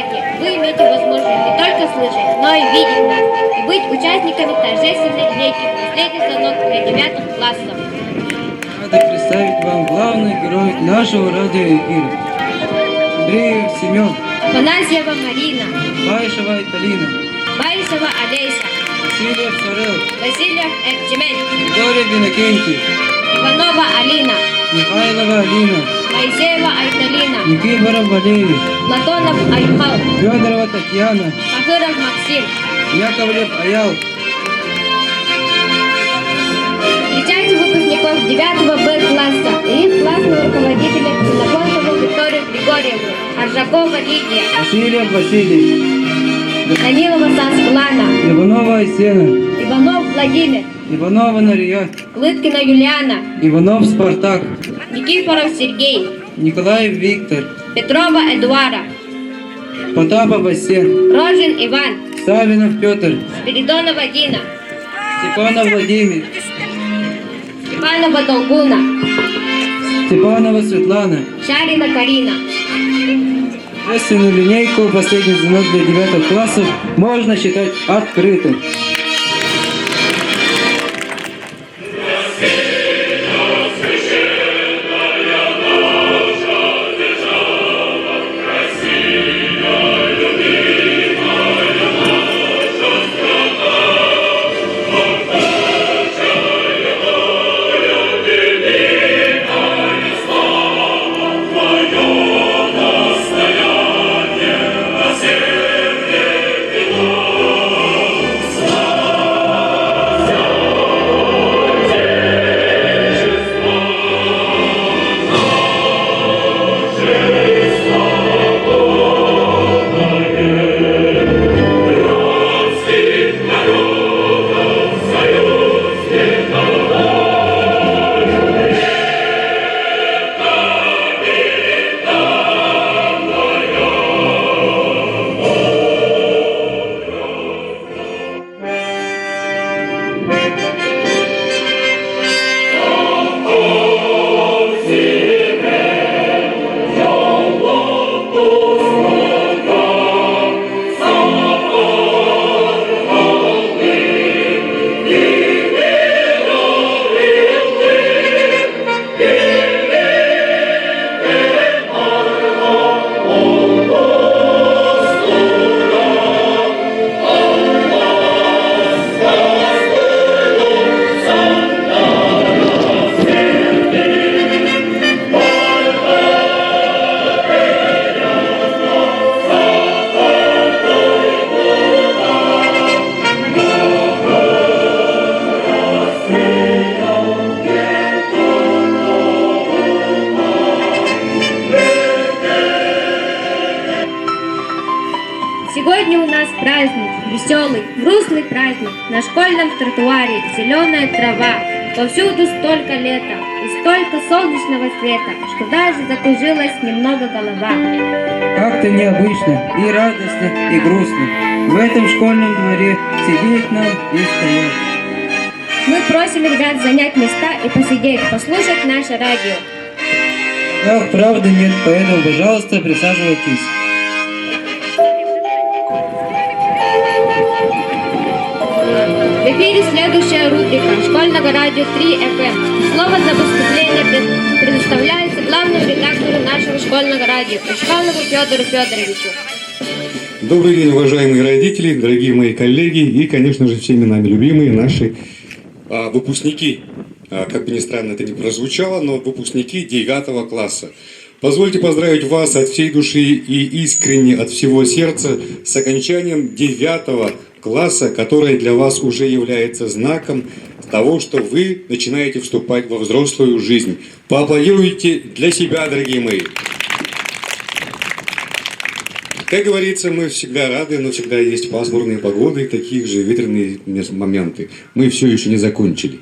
платье. Вы имеете возможность не только слышать, но и видеть нас, и быть участниками торжественной линейки «Последний звонок для девятых классов». Рада представить вам главных героев нашего радиоэфира. Андреев Семен, Афанасьева Марина, Баишева Италина, Баишева Олеся, Васильев Сорел, Васильев Эрчимень, Григорьев Иннокентий, Иванова Алина, Михайлова Алина, Моисеева Айталина, Никифоров Валерий, Платонов Айхал, Федорова Татьяна, Тахыров Максим, Яковлев Аял. Встречайте выпускников 9 Б класса и их классного руководителя Ксенофонтову Викторию Григорьевну, Аржакова Лидия, Васильев Василий, Данилова Сасклана, Иванова Айсена, Иванов Владимир, Иванова Нария, Лыткина Юлиана, Иванов Спартак, Никифоров Сергей, Николаев Виктор, Петрова Эдуара, Потапов Асен, Рожин Иван, Савинов Петр, Спиридонова Дина, Степанов Владимир, Степанова Долгуна, Степанова Светлана. Шарина Карина. Торжественную линейку «Последний звонок для девятых классов» можно считать открытым. Сегодня у нас праздник, веселый, грустный праздник. На школьном тротуаре зеленая трава. Повсюду столько лета и столько солнечного света, что даже закружилась немного голова. Как-то необычно и радостно, и грустно. В этом школьном дворе сидеть нам и стоять. Мы просим ребят занять места и посидеть, послушать наше радио. Ах, правды нет, поэтому, пожалуйста, присаживайтесь. В эфире следующая рубрика «Школьного радио 3 FM». Слово за выступление предоставляется главному редактору нашего школьного радио, Ушканову Федору Федоровичу. Добрый день, уважаемые родители, дорогие мои коллеги и, конечно же, всеми нами любимые наши выпускники. Как бы ни странно это ни прозвучало, но выпускники 9 класса. Позвольте поздравить вас от всей души и искренне от всего сердца с окончанием 9 класса, которое для вас уже является знаком того, что вы начинаете вступать во взрослую жизнь. Поаплодируйте для себя, дорогие мои. Как говорится, мы всегда рады, но всегда есть пасмурные погоды и такие же ветреные моменты. Мы все еще не закончили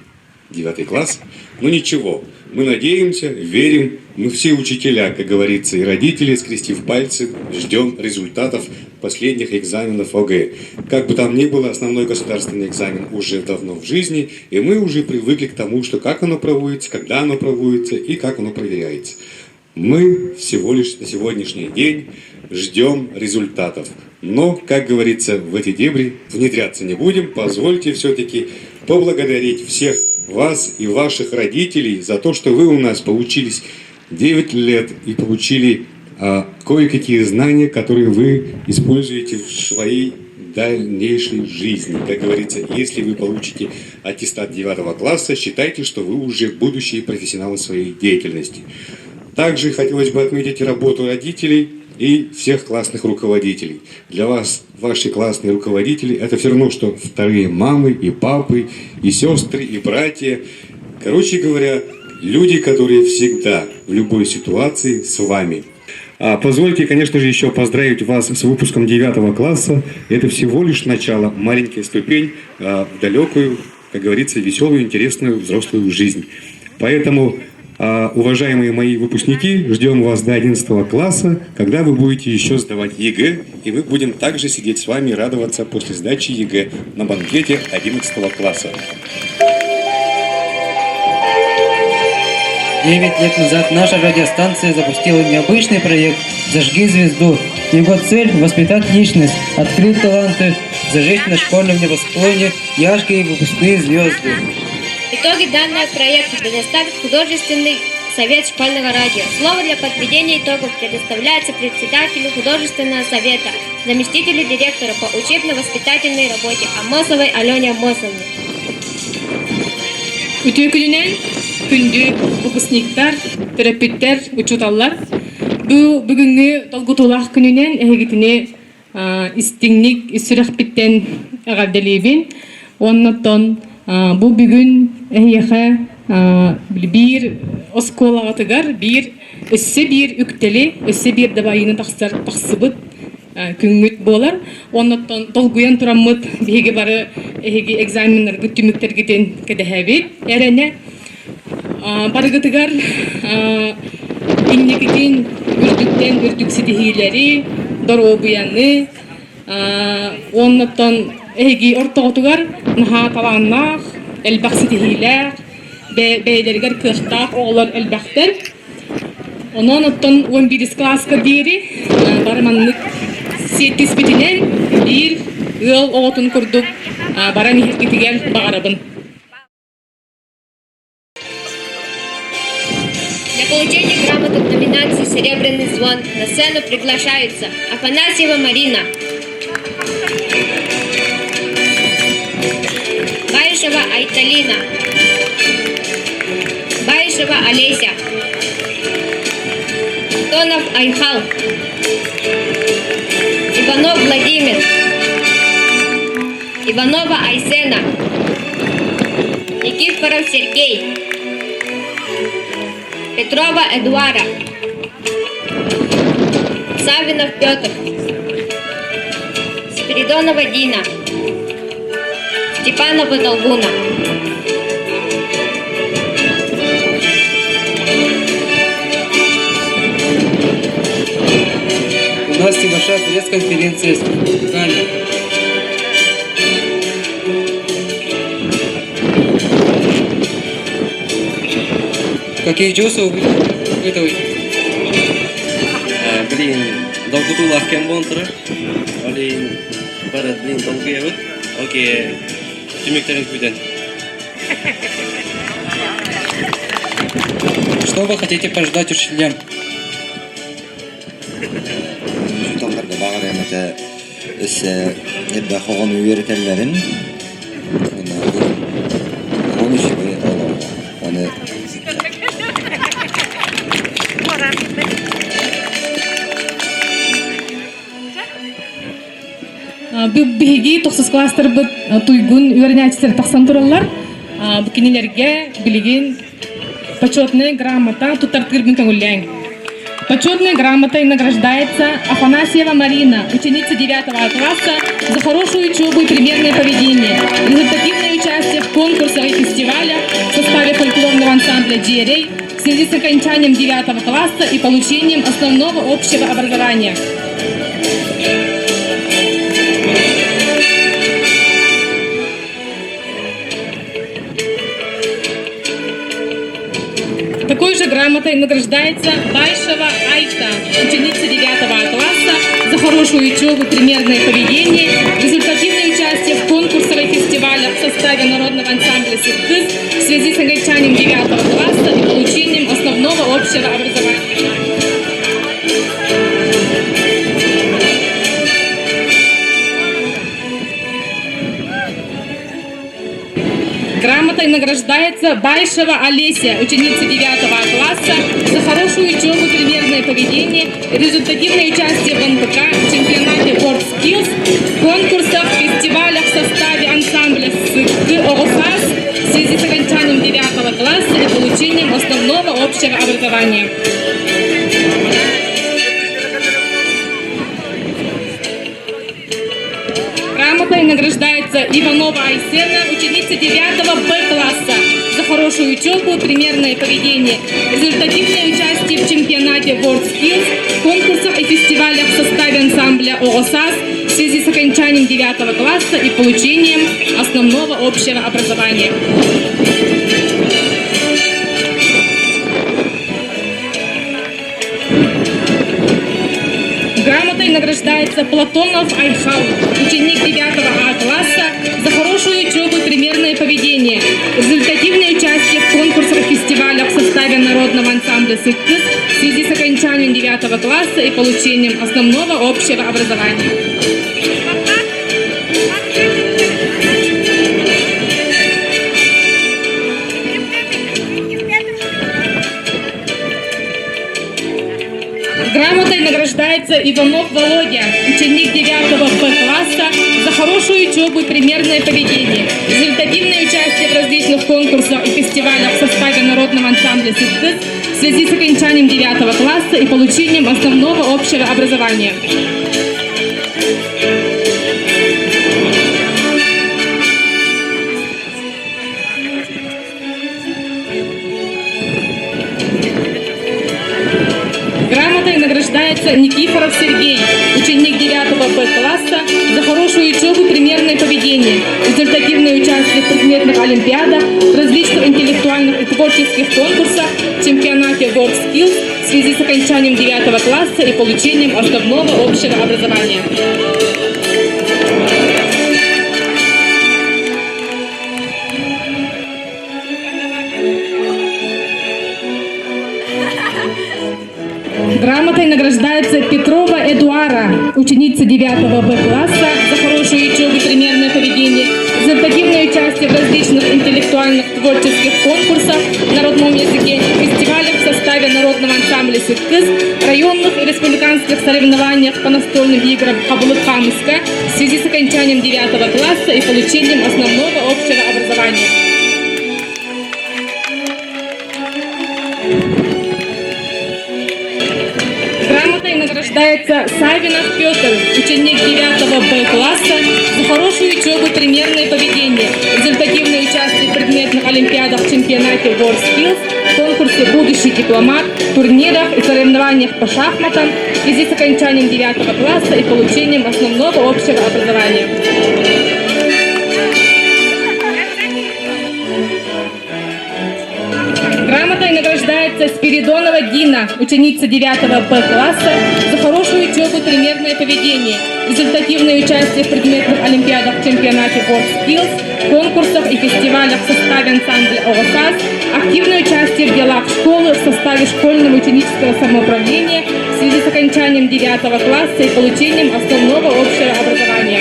9 класс, но ничего, мы надеемся, верим, мы все учителя, как говорится, и родители, скрестив пальцы, ждем результатов последних экзаменов ОГЭ. Как бы там ни было, основной государственный экзамен уже давно в жизни, и мы уже привыкли к тому, что как оно проводится, когда оно проводится и как оно проверяется. Мы всего лишь на сегодняшний день ждем результатов. Но, как говорится, в эти дебри внедряться не будем. Позвольте все-таки поблагодарить всех вас и ваших родителей за то, что вы у нас поучились 9 лет и получили кое-какие знания, которые вы используете в своей дальнейшей жизни. Как говорится, если вы получите аттестат 9 класса, считайте, что вы уже будущие профессионалы своей деятельности. Также хотелось бы отметить работу родителей и всех классных руководителей. Для вас ваши классные руководители – это все равно, что вторые мамы и папы, и сестры, и братья. Короче говоря, люди, которые всегда в любой ситуации с вами. Позвольте, конечно же, еще поздравить вас с выпуском 9 класса. Это всего лишь начало, маленькая ступень в далекую, как говорится, веселую, интересную взрослую жизнь. Поэтому, уважаемые мои выпускники, ждем вас до 11 класса, когда вы будете еще сдавать ЕГЭ, и мы будем также сидеть с вами и радоваться после сдачи ЕГЭ на банкете 11 класса. 9 лет назад наша радиостанция запустила необычный проект «Зажги звезду». Его цель – воспитать личность, открыть таланты, зажечь на школьном небосклоне яркие выпускные звезды. Итоги данного проекта предоставит художественный совет школьного радио. Слово для подведения итогов предоставляется председателю художественного совета, заместителю директора по учебно-воспитательной работе Амосовой Алене Амосовне. Үтүө күнүнэн күндү выпускниктар, төрөппүттэр, учууталлар. Бу бүгүҥҥү долгутуулаах күнүнэн эһигитини истиҥник сүрэхпиттэн эҕэрдэлиибин. Оннуттан бу бүгүн эһиэхэ биир оскуолаҕытыгар биир өссө биир үктэли, өссө биир дабайыыны тахсар тахсыбыт күҥҥүт буолар. Оннуттан долгуйан тураммыт биһиги бары эһиги экзаменнаргыт түмүктэргитин кэтэһэбит. Эрэнэ барыгытыгар инникитин үрдүктэн үрдүк ситиһиилэри, доруобуйаны, оннуттан эһиги ортоҕутугар наһаа талааннаах, элбэх ситиһиилээх, бэйэлэригэр кыахтаах оҕолор элбэхтэр. Онон оттон 11 кылааска диэри бары маннык сиэттиспитинэн биир ыал оҕотун курдук баран иһэргитигэр баҕарабын. Для получения грамоты в номинации «Серебряный звон» на сцену приглашаются Афанасьева Марина, Баишева Айталина, Баишева Олеся, Тонов Айхал, Иванов Владимир, Иванова Айсена, Никифоров Сергей, Петрова Эдуара, Савинов Петр, Спиридонова Дина, Степанова Долгуна. У нас небольшая пресс-конференция с выпускниками. Какие чувства вы испытываете? Блин, долгутуулаах кэм буолан турар. Блин, бары блин долгуйабыт. Окей, түмүктэрин күүтэн. Что вы хотите пожелать учителям? Учууталларга баҕарыам этэ өссө элбэх оҕону үөрэтэллэрин уонна үчүгэй олоҕу ону Биһиги тохсус класстарбыт туйгун үөрэнээччилэр тахсан тураллар. Бу кинилэргэ билигин почетная грамота туттартыырбын көҥүллээҥ. Почетной грамотой награждается Афанасьева Марина, ученица 9 класса, за хорошую учебу и примерное поведение, результативное участие в конкурсах и фестивалях в составе фольклорного ансамбля «Дьиэрэй» в связи с окончанием 9 класса и получением основного общего образования. Такой же грамотой Грамотой награждается Байшева Айта, ученица 9 класса, за хорошую учебу, примерное поведение, результативное участие в конкурсах и фестивалях в составе народного ансамбля «Сыткыз» в связи с окончанием 9 класса и получением основного общего образования. Грамотой награждается Байшева Олеся, ученица 9 класса, за хорошую учебу, примерное поведение, результативное участие в НПК, чемпионате WorldSkills, конкурсах, фестивалях в составе ансамбля СК в связи с окончанием 9 класса и получением основного общего образования. Грамотой награждается Иванова Айсена, ученица 9 Б класса, за хорошую учебу, примерное поведение, результативное участие в чемпионате WorldSkills, конкурсах и фестивалях в составе ансамбля ООСАС в связи с окончанием 9 класса и получением основного общего образования. Грамотой награждается Платонов Айхал, ученик 9 А класса, за хорошую учебу и примерное поведение, результативное участие в конкурсах и фестивалях в составе народного ансамбля «Сыткыз» в связи с окончанием 9 класса и получением основного общего образования. Грамотой награждается Иванов Володя, ученик 9 Б класса, за хорошую учебу и примерное поведение, результативное участие в различных конкурсах и фестивалях в составе народного ансамбля «Сыткыз» в связи с окончанием 9 класса и получением основного общего образования. Грамотой награждается Никифоров Сергей, ученик 9 Б класса, за хорошую учебу и примерное поведение, результативное участие в предметных олимпиадах, различных интеллектуальных и творческих конкурсах, чемпионате WorldSkills в связи с окончанием 9 класса и получением основного общего образования. Грамотой награждается Петрова Эдуара, ученица 9 Б класса, за хорошую учебу и примерное поведение, результативное участие в различных интеллектуальных творческих конкурсах на родном языке, фестивалях в составе народного ансамбля «Сыткыз», районных и республиканских соревнованиях по настольным играм «Хабылык Хамыска» в связи с окончанием 9 класса и получением основного общего образования. Грамотой награждается Савинов Петр, ученик 9 Б класса, за хорошую учебу и примерное поведение, результативное участие в предметных олимпиадах в чемпионате WorldSkills, конкурсе «Будущий дипломат», турнирах и соревнованиях по шахматам в связи с окончанием 9 класса и получением основного общего образования. Грамотой награждается Спиридонова Дина, ученица 9 Б класса, за хорошую учебу и примерное поведение, результативное участие в предметных олимпиадах в чемпионате WorldSkills, конкурсах и фестивалях в составе ансамбля ОСАС, активное участие в делах школы в составе школьного ученического самоуправления в связи с окончанием 9 класса и получением основного общего образования.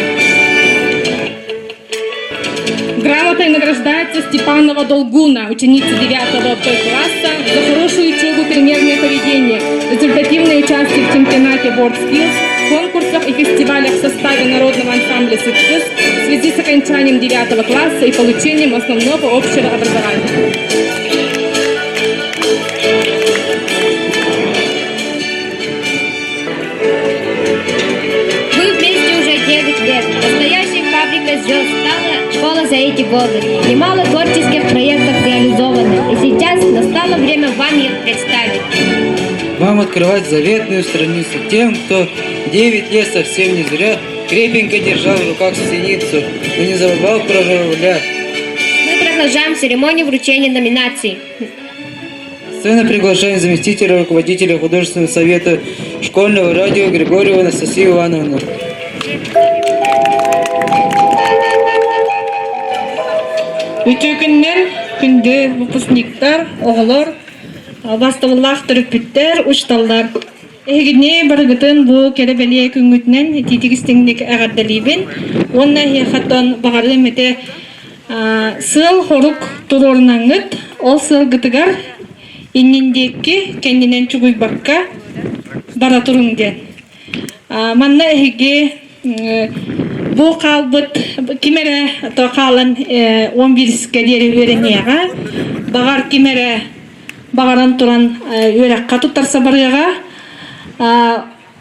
Грамотой награждается Степанова Долгуна, ученица 9 Б класса, за хорошую учебу и примерное поведение, результативное участие в чемпионате WorldSkills, конкурсах и фестивалях в составе народного ансамбля «Сыткыз» в связи с окончанием 9 класса и получением основного общего образования. Мы вместе уже 9 лет. Настоящей фабрикой звезд стала школа за эти годы. Немало творческих проектов реализовано. И сейчас настало время вам их представить. Вам открывать заветную страницу тем, кто 9 лет совсем не зря крепенько держал в руках синицу, но не забывал про журавля. Мы продолжаем церемонию вручения номинаций. Сцену приглашаем заместителя руководителя художественного совета школьного радио Григорьеву Анастасию Ивановну. Үтүө күннэр, күндү выпускниктар, оҕолор, бастабыллаах төрөппүттэр, учууталлар. Эһигини барыгытын бу кэрэ бэлиэ күҥҥүтүнэн итиитик истиҥник эҕэрдэлиибин уонна эһиэхэ баҕарыам этэ сыал-хорук туруорунаҥҥыт, ол сыалгытыгар иннин диэки кэннинэн чугуйбакка бара туруҥ диэн. Манна эһиги бу хаалбыт ким эрэ то хаалан 11-ке диэри үөрэниэҕэ, баҕар ким эрэ баҕаран туран үөрэххэ туттарса барыаҕа.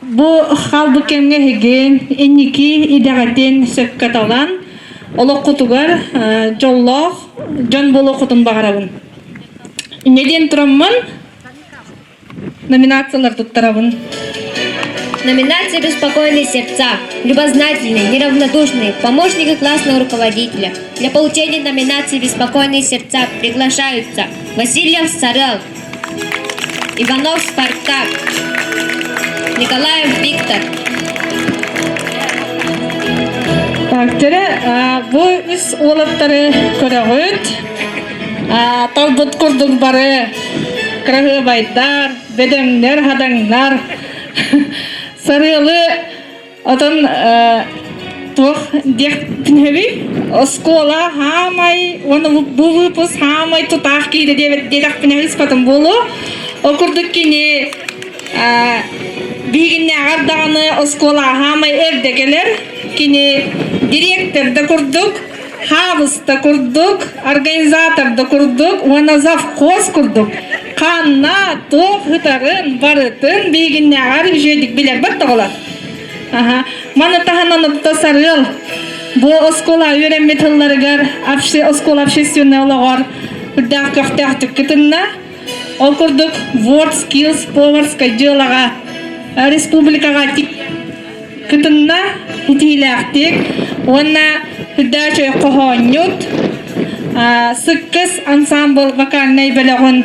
Бу хаалбыт кэмҥэ эһиги инники идэҕитин сөпкө талан, олоххутугар дьоллоох дьон буолуоххутун баҕарабын. Инньэ диэн тураммын номинациялар туттарабын. Номинация «Беспокойные сердца», любознательные, неравнодушные, помощники классного руководителя. Для получения номинации «Беспокойные сердца» приглашаются Васильев Сарел, Иванов Спартак, Николаев Виктор. Так, төрө бу үс уолаттары көрөҕүт. Талбыт курдук бары кыраһыабайдар, бөдөҥнөр, хадаҥнар. Сарыалы Отон туох диэхпин Оскуола хаамай уонна бу выпуск хаамай тутаах киирэ диэтэхпинэ ыспатым буолуо. Ол курдук кини биһигиннээҕэр даҕаны оскуола хаамай эрдэ кэлэр. Кини директор да курдук, хаабыс да курдук, организатор да курдук уонна завхоз курдук ханна туох ытарын барытын биһигиннээҕэр үчүгэйдик билэрбэт тоҕолор. Аха. Маны таһынан отто сарыал бу оскуола үөрэммит тылларыгар оскуола общественный олоҕор үрдээх көхтөөхтүк кытынна. Ол курдук World Skills поварскай дьыалаҕа республикаҕа кытынна итиилээхтик уонна үрдээх хоһоонньут Сыккыс ансамбл вокальнай бөлөҕүн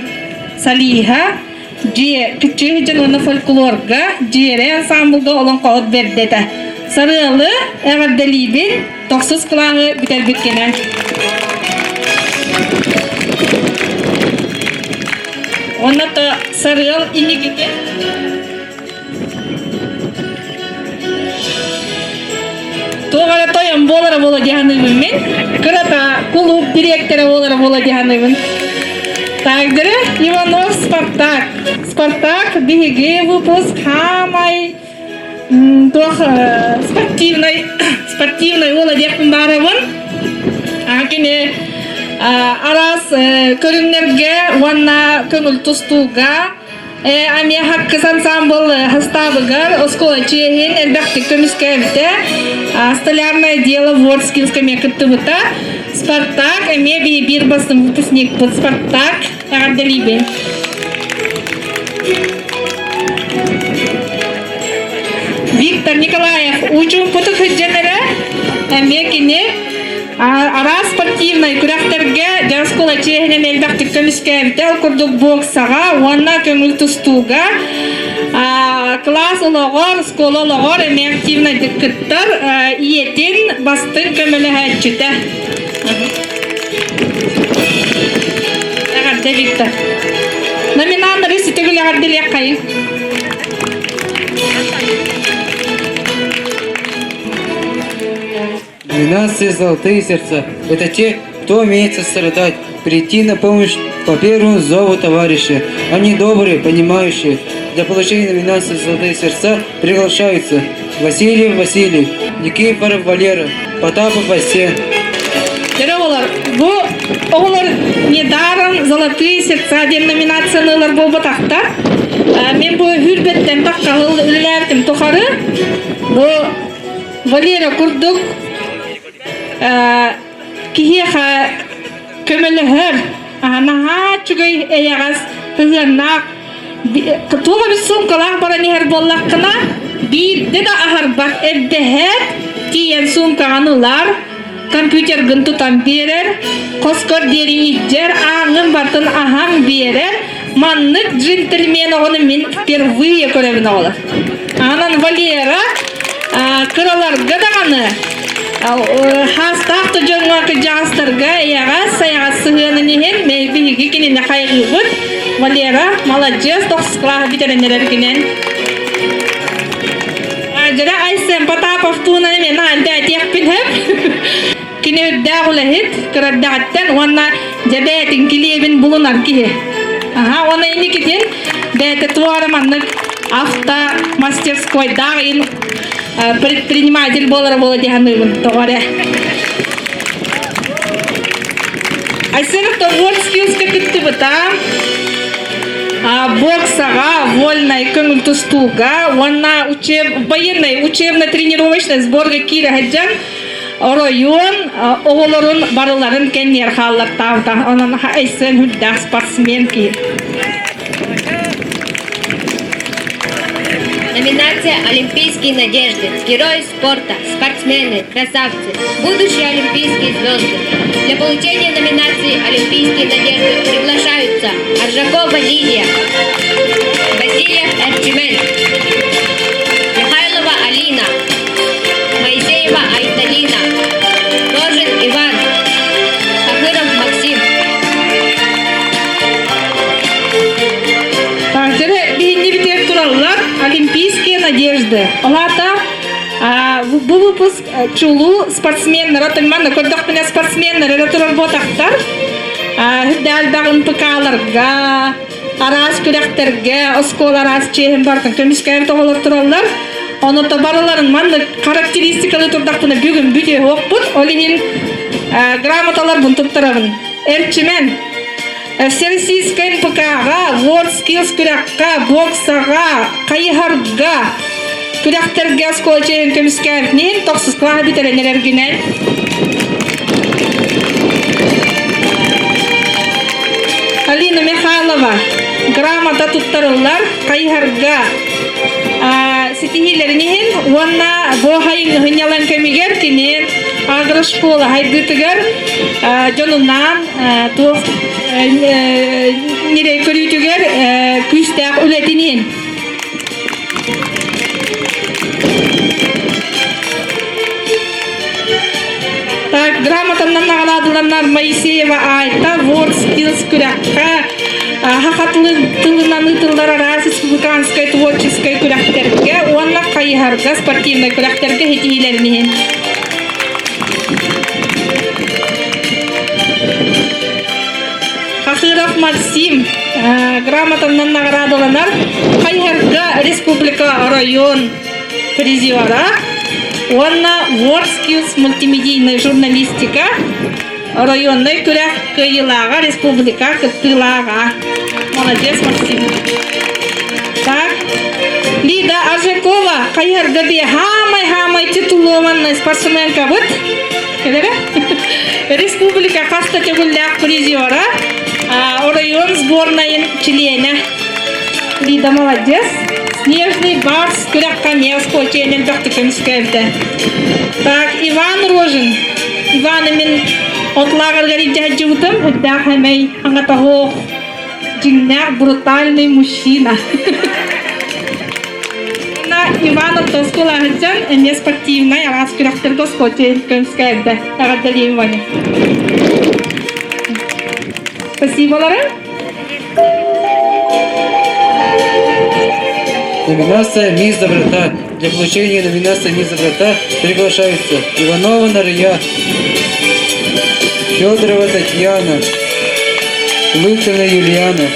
солиһа дьиэ киччиһи дьон уонна фольклорга дьиэрэ ансамблга олоҥхоһут бэрдэтэ Сарыалы эҕэрдэлиибин тохсус кылааһы бүтэрбиккинэн Уонна то Сарыал инникити Туох эрэ тойон буолара буола дии саныыбын мин. Кырата кулууп дириэктэрэ буолара буола дии саныыбын. Тагдыры Иванов Спартак. Спартак биһиги выпуск хаамай туох спортивный спортивный уола диэхпин баарабын. Кини араас көрүҥнэргэ уонна көҥүл тустууга Эмиэ Хаккыс ансаамбыл хастаабыгар оскуола чиэһин элбэхтик көмүскээбитэ. Столярное дело WorldSkills эмиэ кыттыбыта. Спартак эмиэ биир бастыҥ выпускникпыт Спартак эҕэрдэлиибин. Виктор Николаев учууппуту сылдьан эрэ эмиэ кини Араас спортивнай күрэхтэргэ дьэ оскуола чиэһинэн элбэхтик көмүскээбитэ. Ол курдук боксаҕа уонна көҥүл тустууга кылаас олоҕор, оскуола олоҕор эмиэ активнайдык кыттар. Ийэтин бастыҥ көмөлөһөөччүтэ. Эҕэрдэ Виктор. Номинаннары сүтүгүл эҕэрдэлиэххэйиҥ. 12 золотые сердца – это те, кто умеет сострадать, прийти на помощь по первому зову товарища. Они добрые, понимающие. Для получения номинации «Золотые сердца» приглашаются Васильев Василий, Никифоров Валера, Потапов Васен. Дөрө бу оҕолор недаром «Золотые сердца» диэн номинацияны ылар буолбатахтар. Мен бу хүрбэттэн таххаһыл үлэлээбитим тухары бу Валера курдук киһиэхэ көмөлөһөр, наһаа үчүгэй эйэҕэс сыһыаннаах туох эбит суумкалаах баран иһэр буоллаххына биирдэ да аһарбат эрдэһээт тиийэн суумкаҕын ылар компьютергын тутан биэрэр хоскор диэри илдьэр ааҥҥын бартын аһан биэрэр. Маннык джентльмен оҕону мин впервые көрөбүн оҕолор. Анан Валера кыраларга даҕаны хаастаах да дьоҥҥо кырдьаҕастарга эйэҕэс сайаҕас сыһыанын иһин биһиги кинини хайҕыыбыт. Валера маладьыас тохсус кылааһы бүтэрэн эрэргинэн. Дьэрэ Айсен Потапов туһунан эмиэ наһаа этиэхпин сөп. Кини үрдээх үлэһит, кырардаҕыттан уонна дьэбээтин килиэбин булунар киһи. Аха, уонна инникитин бэйэтэ туох эрэ маннык авто мастерскойдаах ин предприниматель буолара буола дии саныыбын тоҕо эрэ. Айсенов World кыттыбыта боксаҕа, вольнай көҥүл тустууга уонна учеб, военный учебно-тренировочный сборга киирэ сылдьан оройуон оҕолорун барыларын кэнниэр хааллартаабыта. Онон Айсен үрдээх спортсмен киһи. Номинация «Олимпийские надежды», герои спорта, спортсмены, красавцы, будущие олимпийские звезды. Для получения номинации «Олимпийские надежды» приглашаются Аржакова Лидия, Васильев Эрчимен, Михайлова Алина, Моисеева Айталина, Рожин Иван, Хахыров Максим. Таҥчары биһинни бүтэр тураллар Олимпийские надежды. Олата бу выпуск чулуу спортсменнара тымман көрдөхпүнэ спортсменнар турар буотахтар. Үрдээл НПК-ларга, араас күрэхтэргэ, оскуола араас чиэһин бартын көмүскээн тоҕолор тураллар. Ону барыларын маннык характеристикалы турдахпына бүгүн бүтүө суохпут. Ол иһин грамоталарбын туттарабын. Эрчимэн Всероссийскай НПК-ҕа, World Skills күрэххэ, боксаҕа, хайыһарга күрэхтэргэ оскуола чиэһин көмүскээбит иһин тохсус кылааһы бүтэрэн эрэргинэн Алина Михайлова грамота туттарыллар хайыһарга ситиһиилэрин иһин уонна бу хайыҥ кэмигэр кини агрошкола хайдыытыгар дьонунаан туох ньирэй көрүүтүгэр күүстээх үлэтин иһин Так, грамотаннан наҕараадаланар Моисеева Айта World Skills күрэххэ саха тылынан ыытыллар араас республиканскай творческай күрэхтэргэ уонна хайыһарга спортивнай күрэхтэргэ ситиһиилэрин иһин. Хахыров Максим грамотаннан наҕараадаланар Хайыһарга республика оройуон призера уонна World Skills мультимедийная журналистика оройуоннай күрэх кыайыылааҕа республика кыттыылааҕа. Молодец, Максим. Так, Лида Аржакова хайыһарга бие хаамай-хаамай титулованный спортсменкабыт. Кэлэрэ? Республика хаста төгүллээх призера, оройуон сборнайын чилиэнэ. Лида молодец. Снежный барс күрэххэ эмиэ оскуолча элбэхтик көмүскээбитэ. Так, Иван Рожин. Иван мин отлааҕаргар илдьэ сылдьыбытым. Үрдээх эмэй аҥатаһоох дьиҥнээх брутальный мужчина. Иван оскуола сылдьан эмиэ спортивнай араас күрэхтэргэ оскуолча көмүскээбитэ. Эҕэрдэлиим Ваня. Спасибо, Номинация «Мисс Доброта». Для получения номинации «Мисс Доброта» приглашаются Иванова Нария, Федорова Татьяна, Лыкина Юлиана.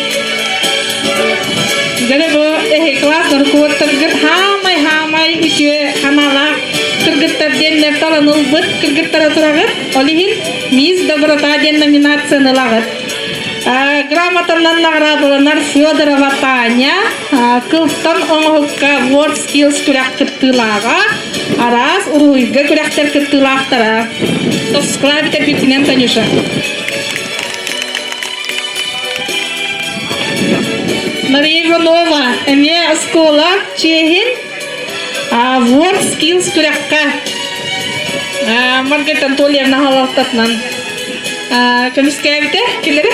Дьэ бу эһи класс руководтаргыт хаамай-хаамай үтүө ханаалаах кыргыттар диэннэр талан ылбыт кыргыттара тураҕыт. Ол иһин Мисс Доброта диэн номинацияны ылаҕыт. Грамотанан наҕараадаланар Федорова Таня, Кылтан оҥоһукка World Skills күрэх кыттыылааҕа, араас уруһуйга күрэхтэр кыттыылаахтара. Тоскла бүтэрбитинэн Танюша. Мария Иванова эмиэ оскуола чиэһин World Skills күрэххэ Маргарита Анатольевна халалтатынан көмүскээбитэ килери.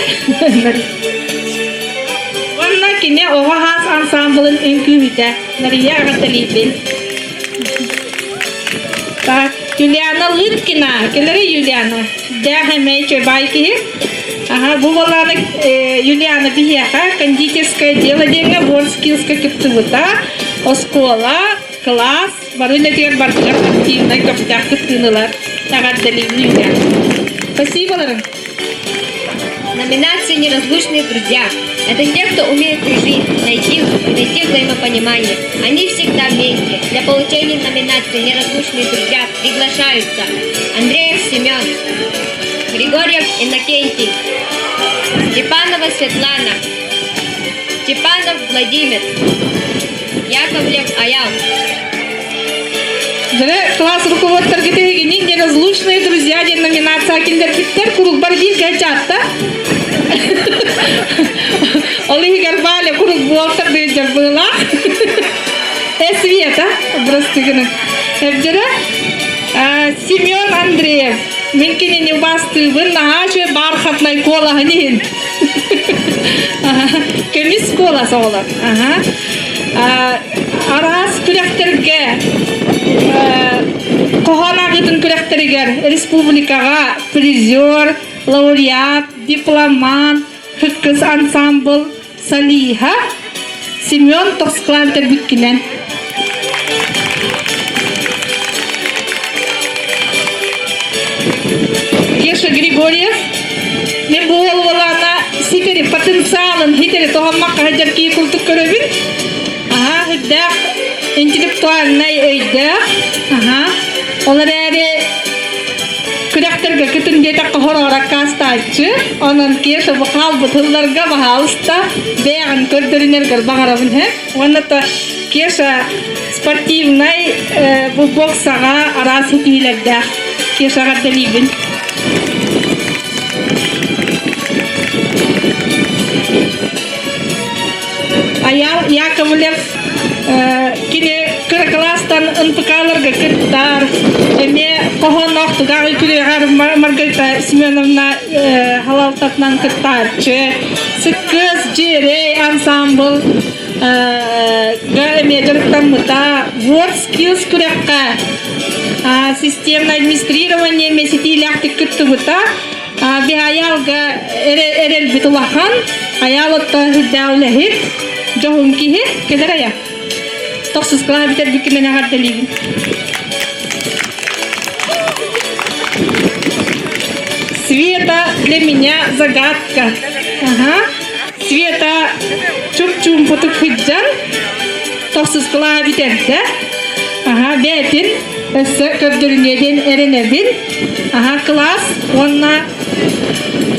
кини оҕо хаас ансаамбылын үҥкүүһүтэ Мария Аҕаталиевин. Так, Юлиана Лыткина. Кэлэрэ Юлиана. Дээх эмэй чөбай киһи. Ага, бу балааны Юлиана биһиэхэ кондитерское дело диэҥҥэ WorldSkills-ка кыттыбыта. Оскуола, кылаас, бары үлэтигэр барытыгар активнай көхтөөх кыттыыны ылар. Эҕэрдэлиибин Юлиана. Спасибо-ларын. Номинация «Неразлучные друзья». Это те, кто умеет дружить, найти, найти взаимопонимание. Они всегда вместе. Для получения номинации «Неразлучные друзья» приглашаются Андреев Семен, Григорьев Иннокентий, Степанова Светлана, Степанов Владимир, Яковлев Аял. Дьэ, класс руководитель эһигини неразлучные друзья диэн номинация киллэрбиттэр куруук бииргэ чаатта. Ол иһигэр Валя куруук буолтар дыйдьар быылаах. Света, бырастыгыны. Эбдьэрэ Семен Андреев. Мин кинини убаастыыбын, наһаа үчүгэй бархатнай куолаһын иһин. Көмүс куолас оҕолор. Араас күрэхтэргэ хоһоон ааҕыытын күрэхтэригэр республикаҕа призер, лауреат, дипломант, Хыккыс ансамбл Салиха Семен Тосклан төрбүккүнэн. Кеша Григорьев мен бу уолана ситери потенциалын хитери тоһоммакка сылдьар киһи курдук көрөбүн. Аха, үрдээх интеллектуальнай өйдөөх. Аха. Ол эрээри күрэхтэргэ кытын диэтэххэ хороҕор аккаастааччы. Онон Кеша бу хаалбыт тылларга баһаалыста бэйэҕин көрдөрүнэргэр баҕарабын һэ. Уонна то Кеша спортивнай бу боксаҕа араас ситиһиилэрдээх. Кешаҕа эҕэрдэлиибин. Айаал Яковлев кини кыра кылаастан НПК-ларга кыттар, эмиэ хоһоонноох тугаҕы күрүөҕэр Маргарита Семеновна халалтатынан кыттааччы, Сыккыс Дьиэрэй ансаамбыл га эмиэ дьарыктаммыта, World Skills күрэххэ системное администрирование эмиэ ситиилээхтик кыттыбыта. Биһайаалга эрэлбит улахан, айаал оттон үрдээх үлэһит, дьоһун киһи кэлэр айа. Тохсус кылаа бүтэрбиккинэн эҕэрдэлиибин. Света для меня загадка. Ага. Света чуп-чуумпутук сылдьан тохсус кылаа бүтэрдэ. Ага, бээтин өссө көрдөрүнүө диэн эрэнэбин. Аха, кылаас уонна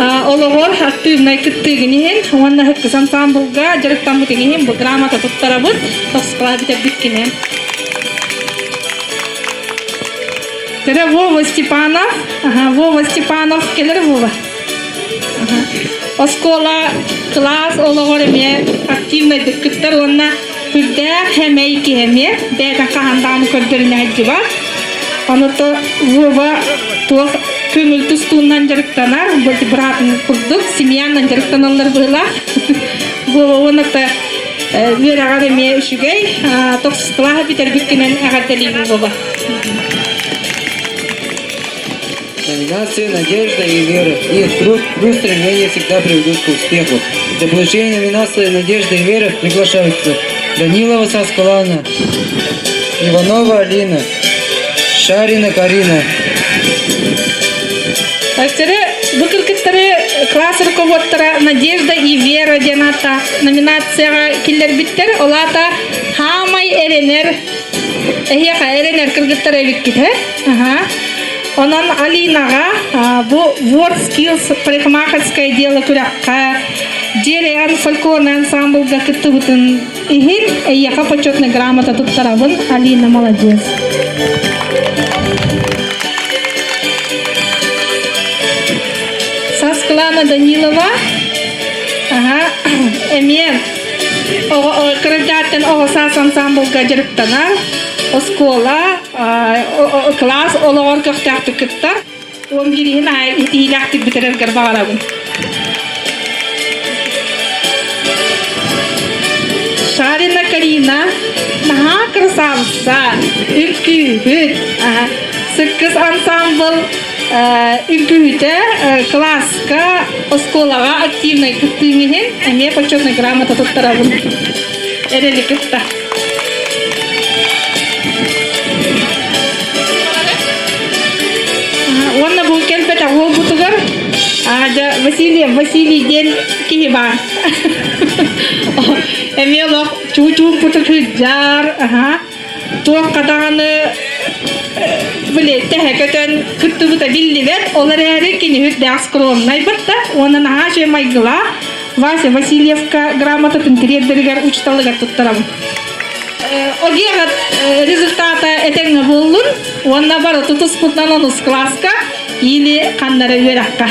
олоҕор актыыбынай кыттыыгын иһин уонна Хыккыс ансаамбылга дьарыктаммытын иһин бу грамота туттарабыт. Тохсус кылаа бүтэрбиккинэн. Тере Вова Степанов. Ага, Вова Степанов кэлэр Вова. Оскуола кылаас олоҕор эмиэ активнайдык кыттар уонна үрдээх хэмэй киһи эмиэ бэйэтин хаһан даҕаны көрдөрүнэ сылдьыбат. Ону то Вова туох көҥүл тустуунан дьарыктанар, быраатын курдук семьянан дьарыктаналлар быһыылаах. Вова уонна то үөрэҕэр эмиэ үчүгэй, тохсус кылааһы бүтэрбиккинэн эҕэрдэлиибин Вова. Номинация «Надежда и вера». Их труд, труд, стремление всегда приведут к успеху. Для получения номинации «Надежда и вера» приглашаются Данилова Саскалана, Иванова Алина, Шарина Карина. Өстөрү бу кыргыттары класс руководтара Надежда и Вера диэн ааттаах номинацияҕа киллэрбиттэр. Ол аата хаамай эрэнэр эһиэхэ эрэнэр кыргыттар эбиккит э? Аха. Онон Алинаҕа бу World Skills парикмахерское дело күрэххэ Дьиэрэйэн фольклорнай ансамблга кыттыбытын иһин эйиэхэ почетный грамота туттарабын. Алина молодец. Саскылана Данилова ага, эмиэ кырдьааттан оҕо саас ансамблга дьарыктанар оскуола кылаас олоҕор көхтөөхтүк кыттар. Уон биириһин аайы итиилээхтик бүтэрэргэр баҕарабын. Шарина Карина наһаа красавица, үҥкүүһүт, Сыккыс ансамбл үҥкүүһүтэ кылааска, оскуолаҕа активнай кыттыыҥ иһин эмиэ почетнай грамота туттарабын. Эрэли кытта. Уонна бу кэлбэтэх уолбутугар Василий Василий диэн киһи баар. Эмиэ олох чуу-чуумпутук сылдьар, туохха даҕаны били тэһэ көтөн кыттыбыта биллибэт, ол эрээри кини үрдээх скромнай бытта уонна наһаа үчүгэй майгылаах Вася Васильевка грамотатын тириэрдэригэр учууталыгар туттарабын. ОГЭ-ҕыт результата этэҥҥэ буоллун уонна бары тутуспутунан онус кылааска или ханнара үөрэххэ.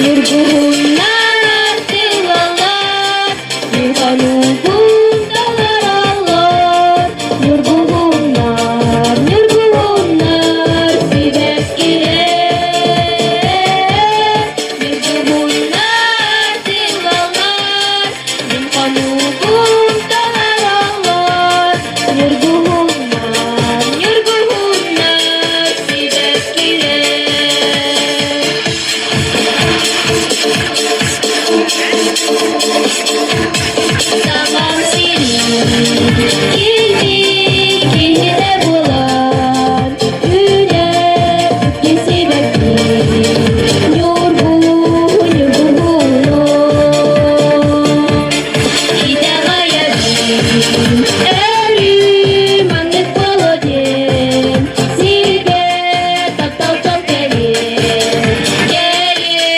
Ньургуһуннар тыллаллар, Ньургуһун талараллар, Ньургуһуннар, ньургуһуннар сибэккилэр. Ньургуһуннар тыллаллар, Мин хонуубун талараллар, Ньургуһуннар, ньургуһуннар сибэккилэр. Сахам сирин килбик киһитэ буолан, үүнэр сибэкки ньургуһун ньургуһуну. Итэҕэйэбин, өрүү маннык буолуо диэн, сиргэ таптал дьол кэлиэ, кэлиэ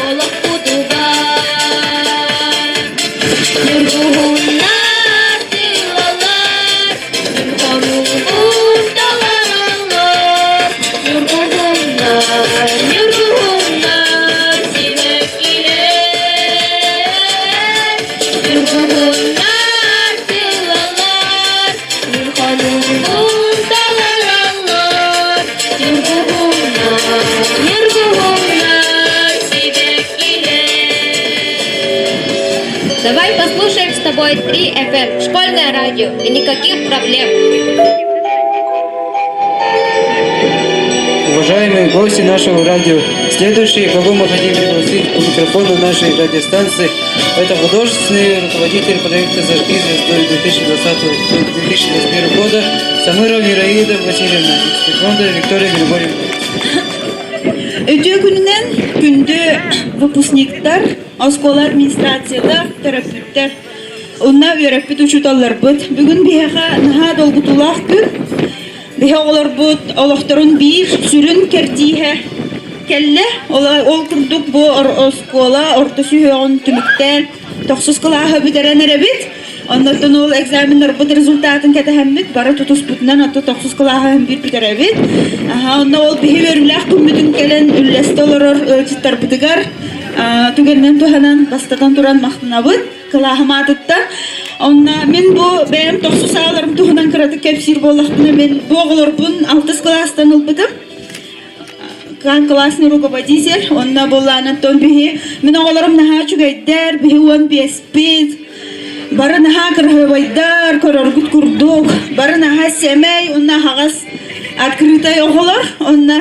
олохпутугар. Ньургуһуннар тыллаллар, ньургуһун талараллар, ньургуһуннар, ньургуһуннар сибэккилэр. Ньургуһуннар тыллаллар, ньургуһун талараллар, ньургуһуннар, ньургуһуннар сибэккилэр. Давай послушаем с тобой 3 FM, школьное радио, и никаких проблем. Уважаемые гости нашего радио, следующий, кого мы хотим пригласить к микрофону нашей радиостанции, это художественный руководитель проекта «Зажги звезду» 2020-2021 года Самырова Мираида Васильевна и Светлана Виктория Григорьевна. Үтүө күнүнэн күндү выпускниктар, оскуола администрацията, төрөппүттэр, уонна үөрэппит учууталларбыт. Бүгүн биһиэхэ наһаа долгутуулаах күн. Биһи оҕолорбут олохторун биир сүрүн кэрдииһэ кэллэ. Ол курдук бу оскуола орто сүһүөҕүн түмүктээн тохсус кылааһы бүтэрэн эрэбит. Оннуттан ол экзаменнарбыт результатын кэтэһэммит, бары тутуспутунан отто тохсус кылааһы биир бүтэрэбит. Аха, онно ол биһи үөрүүлээх күммүтүн кэлэн үллэстэ олорор ыалдьыттарбытыгар түгэнинэн туһанан бастатан туран махтанабыт кылааһым аатыттан. Онно мин бу бэйэм тохсус ааларым туһунан кыратык кэпсиир буоллахпына, мин бу оҕолорбун алтыс кылаастан ылбытым. Классный руководитель, онно буоллаанаттан биһи мин оҕолорум наһаа үчүгэйдэр, биһи уон биэспит, бары наһаа кыраһыабайдар, көрөргүт курдук, бары наһаа сэмэй, онно аһаҕас открытай оҕолор, онно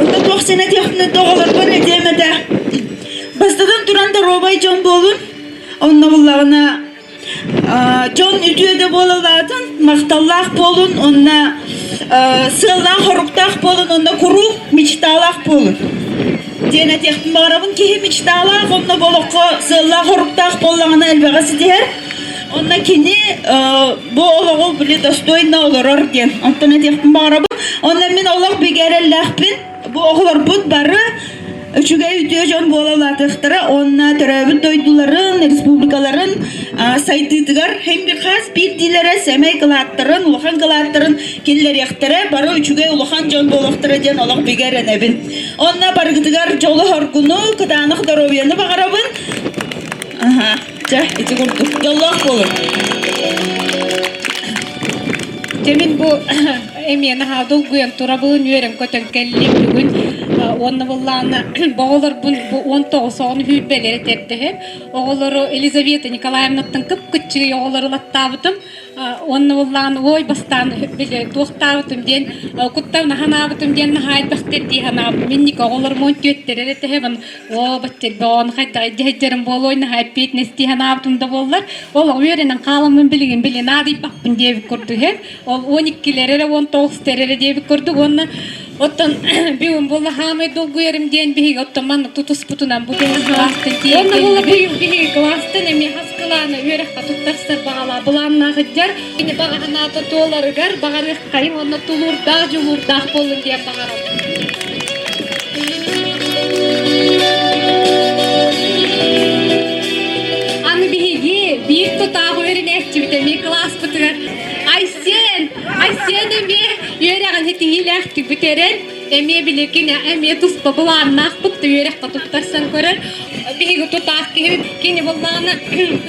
онно туох сэнэ диэхпинэ оҕолорбор этиэм этэ. Бастатан туран доруобай дьон буолун, онно буллаҕына Дьон үтүө да буолалаатын, махталлаах буолун, онно сыаллаах-хоруктаах буолун, онно куруук мечталаах буолун. Диэн этиэхпин баҕарабын. Киһи мечталаах, онно бу олоххо сыаллаах-хоруктаах буоллаҕына элбэҕи ситиһэр. Онно кини бу олоҕу били достойно олорор диэн. Онтон этиэхпин баҕарабын. Онно мин олох бигэ эрэллээхпин. Бу оҕолорбут бары. үчүгэй үтүө дьон буола улаатыахтара уонна төрөөбүт дойдуларын, республикаларын сайдыытыгар һэм бир хас биирдиилэрэ сэмэй кылааттарын, улахан кылааттарын киллэриэхтэрэ, бары үчүгэй улахан дьон буолуохтара диэн олох бигэ эрэнэбин. Онно барыгытыгар дьолу-соргуну, кытаанах доруобуйаны баҕарабын. Аха, чэ, ити курдук. Дьоллоох буолуҥ. Дьэ мин бу эмиэ наһаа долгуйан турабын, үөрэн көтөн кэллим бүгүн. Уонна быллаана оҕолорбун бу 19 оҕону сүүрбэлэри тэрдэһэн оҕолору Елизавета Николаевнаттан кып-кыччыгый оҕолору ылаттаабытым. Уонна буллаан ой бастаан били туохтаабытым диэн куттан ханаабытым диэн наһаа элбэхтэр дии санаабытым. Инники оҕолорум он түөттэр эрэ тэһэбин оо бачча хайдах дьэһдьэрим буолуой наһаа эппиэтинэс дии санаабытым да буоллар ол үөрэнэн хааламмын билигин били наадыйбаппын диэбит курдук иһэ. Ол 12-лэр эрэ 19-тэр эрэ диэбит курдук уонна Оттон бүгүн буолла хаамай долгуйарым диэн биһиги оттон маннык тутуспутунан бу кылаастан тиийэн Уонна буола быйыл биһиги кылаастан эмиэ хас кылаана үөрэххэ туттарсар баҕалаа былааннаах ыдьар. Кини баҕа санаата туоларыгар баҕарыаххайым уонна тулуурдаах, дьулуурдаах буоллун диэн баҕарабын. Аны биһиги биир тутаах үөрэнээччибит эмиэ кылааспытыгар Айсен Айсен эмиэ үөрэҕин ситиһиилээхтик бүтэрэн, эмиэ билигин эмиэ туспа былааннаахпыт да үөрэххэ туттарсан көрөр. Биһиги тутаах киһи кини буоллаҕына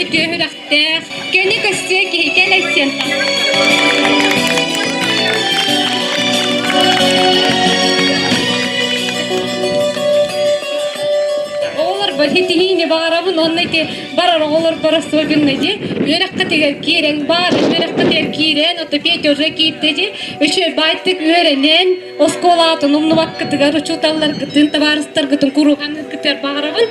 үтүө сүрэхтээх, көнө көстүө киһи кэл Айсен. Оҕолорбор ситиһиини баҕарабын уонна ити барар оҕолорбор особенно дии үөрэххитигэр киирэн баар үөрэххитигэр киирэн ото Петя уже киирдэ дии үчүгэй баайтык үөрэнэн оскуолаатын умнубаккытыгар учууталларгытын табаарыстаргытын куруһаныгытыгар баҕарабын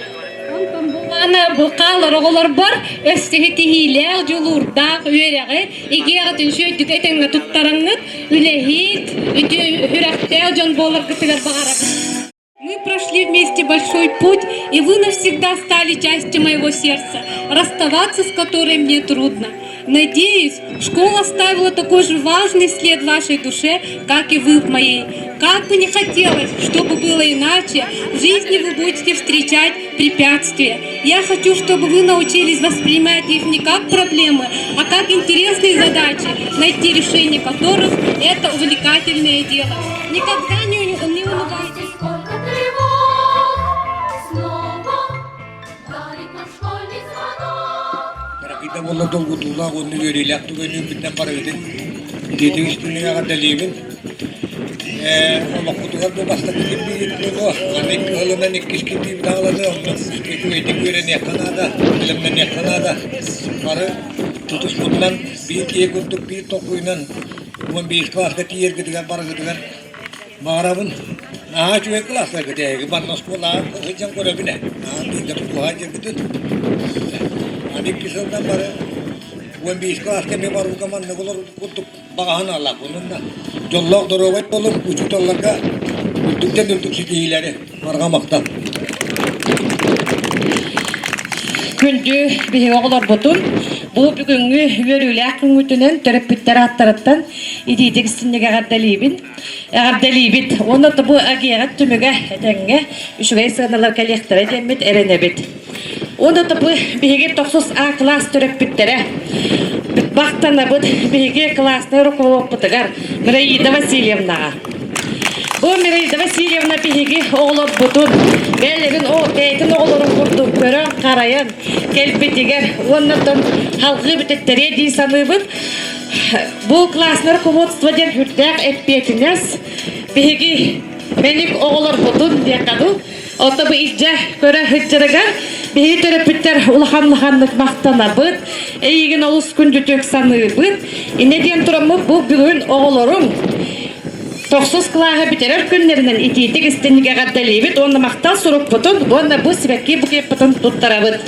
онтон булаана бу хаалар оҕолорбор өссө ситиһиилээх дьулуурдаах үөрэҕи игиэҕитин үчүгэйдик этэҥҥэ туттараҥҥыт үлэһит үтүө сүрэхтээх дьон буоларгытыгар баҕарабын Мы прошли вместе большой путь, и вы навсегда стали частью моего сердца, расставаться с которой мне трудно. Надеюсь, школа оставила такой же важный след в вашей душе, как и вы в моей. Как бы ни хотелось, чтобы было иначе, в жизни вы будете встречать препятствия. Я хочу, чтобы вы научились воспринимать их не как проблемы, а как интересные задачи, найти решение которых – это увлекательное дело. Никогда не, не унывайте. Сколько тревог снова дарит нам школьный звонок. Кыракыйда буолла долгутуулаах уонна үөрүүлээх түгэнүүбүтүнэн барыбытын итиитик истиҥник эҕэрдэлиибин. Олохпутугар бу бастакы кирбиигит буолуо. Аны кыһылынан иккис кирбиибит аҕаланы, онно үчүгэйдик үөрэниэххэ наада, бэлэмнэниэххэ наада. Бары тутуспутунан биир киһи курдук биир толкуйунан 11 кылааска тиийэргитигэр барыгытыгар Баҕарабын наһаа үчүгэй кылаастарга эһиги манна оскуолаҕа сылдьан көрөбүн ээ. Наһаа бииргэ тутуһа сылдьаргытын. Аны икки сылдан бары 11 кылааска эмиэ барыыга маннык олор курдук баҕаһын алаах. Онон дьоллоох доруобай буолуҥ, учууталларга үрдүктэн үрдүк ситиһиилэри барҕа махтал. Күндү биһиги оҕолорбутун бу бүгүҥҥү үөрүүлээх күҥҥүтүнэн төрөппүттэр ааттарыттан итиитик истинник эҕэрдэлиибин. Эҕэрдэлиибит уонна бу агиаҕыт түмүгэ этэҥҥэ үчүгэй сыаналар кэлиэхтэрэ диэммит эрэнэбит. Уонна бу биһиги тохсус А кылаас төрөппүттэрэ бахтанабыт биһиги классный руководпутугар Мираида Васильевнаҕа. Бу Мираида Васильевна биһиги оҕолорбутун бэйэлэрин бэйэтин оҕолорун курдук көрөн-харайан кэлбитигэр уонна халҕыы бүтэттэриэ дии саныыбыт. Бу классное руководство диэн үрдээх эппиэтинэс биһиги мэник оҕолорбутун диэххэ дуу Ото бу илдьэ көрө сылдьарыгар биһиги төрөппүттэр улахан-улаханнык махтанабыт, эйигин олус күндүтүк саныыбыт. Инньэ диэн тураммыт бу бүгүн оҕолорум тохсус кылааһы бүтэрэр күннэринэн итиитик истинник эҕэрдэлиибит уонна махтал сурукпутун уонна бу сибэкки букеппытын туттарабыт.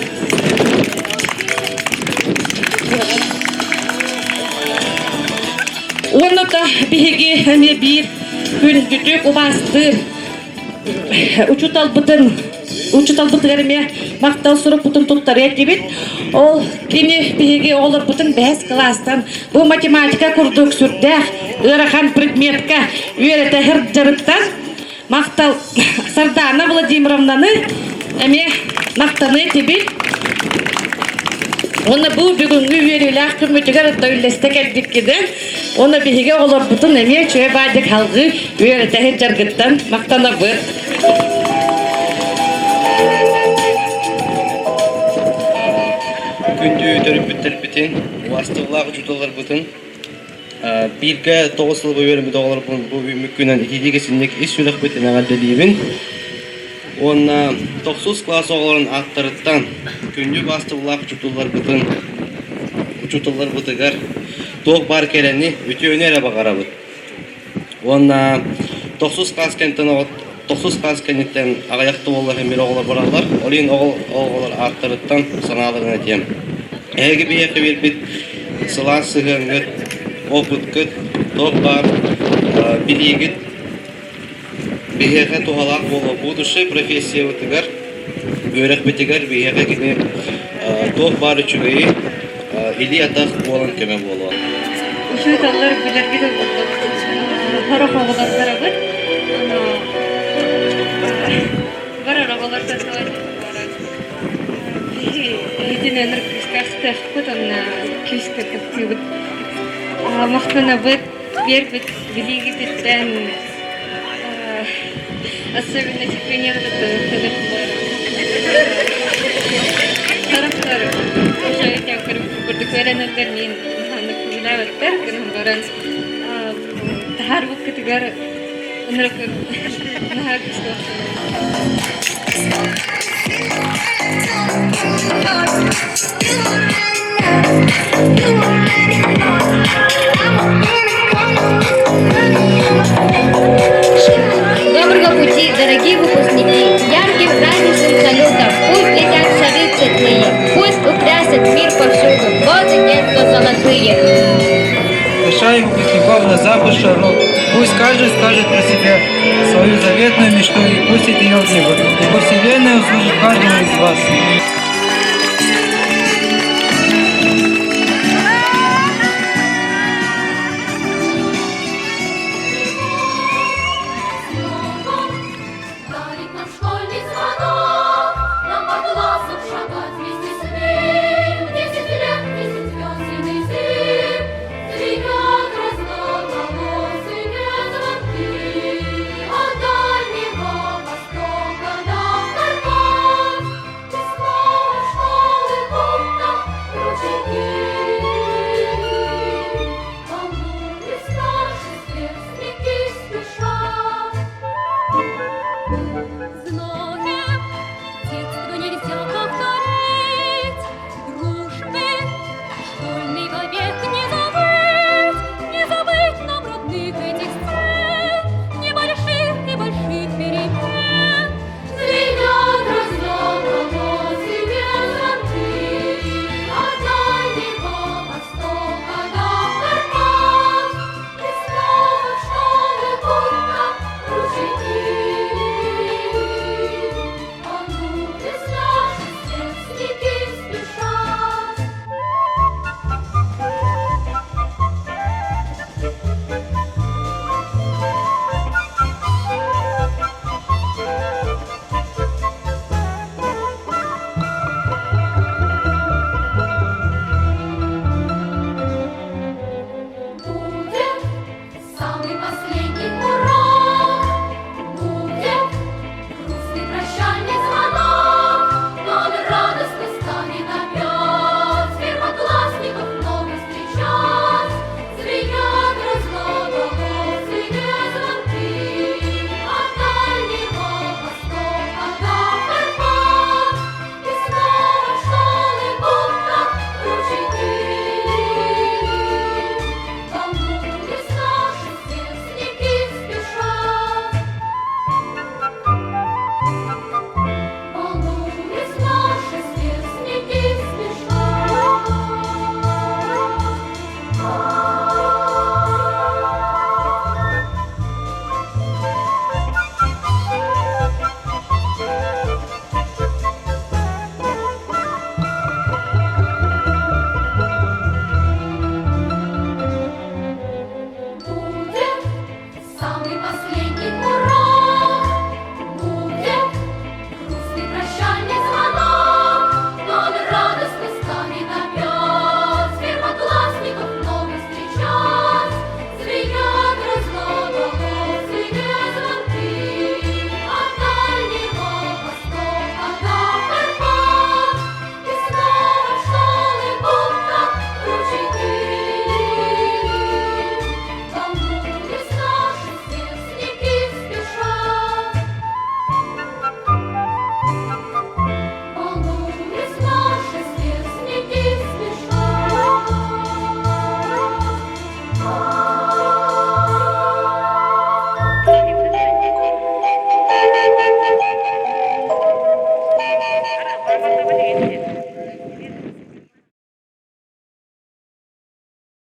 Уонна да биһиги эмиэ биир күндүтүк убаастыыр учууталбытын учууталбытыгар эмиэ махтал сурукпутун туттарыа этибит. Ол кини биһиги оҕолорбутун бэһис кылаастан бу математика курдук сүрдээх ыарахан предметка үөрэтэ сылдьарыттан. Махтал Сардаана Владимировнаны эмиэ махтаныы этибит. Уонна бу бүгүҥҥү үөрүүлээх күммүтүгэр үллэстэ кэлбиккинэн, уонна биһиги оҕолорбутун эмиэ үчүгэй баайдык халҕыы үөрэтэ сылдьаргыттан махтанабыт. Күндү төрөппүттэрбитин, убаастабыллаах учууталларбытын Бииргэ 9 сыл үөрэммит оҕолорбун бу үүммүт күнэн итиитик исинник ис сүрэхпитин эҕэрдэлиибин. Уонна тохсус класс оҕолорун ааттарыттан күндү убаастабыллаах учууталларбытын учууталларбытыгар туох баар кэрэни, үтүөнү эрэ баҕарабыт. Уонна тохсус класс кэнниттэн тохсус класс кэнниттэн аҕыйах да буоллар эмиэ оҕолор бараллар. Ол иһин оҕолор ааттарыттан санааларын этиэм. Эһиги биһиэхэ биэрбит сылаас сыһыаҥҥыт, опыткыт, туох баар билиигит биһиэхэ туһалаах буолуо. Будущай профессиябытыгар, үөрэхпитигэр биһиэхэ кини туох баар үчүгэйи илии-атах буолан көмө буолуо. Учууталлар билэргит курдук сорох оҕолордорабыт. Ону барар оҕолортон Итин өнөр күүстээх онно күүскэ таптыыбыт. Махтанабыт, биэрбит билиигититтэн особенно терпениеҕытыттан Тарафтар уже курдук үөрэнэллэр мин ханнык көбүлээбэттэр гынан баран таһаарбыккытыгар ынырык наһаа күүстээх. Доброго пути, дорогие выпускники! Ярким праздничным салютом пусть летят шары цветные, пусть украсят мир повсюду годы детства золотые. Приглашаем выпускников на запуск шаров. Пусть каждый скажет про себя свою заветную мечту и пустит ее в небо. И пусть Вселенная услышит каждого из вас.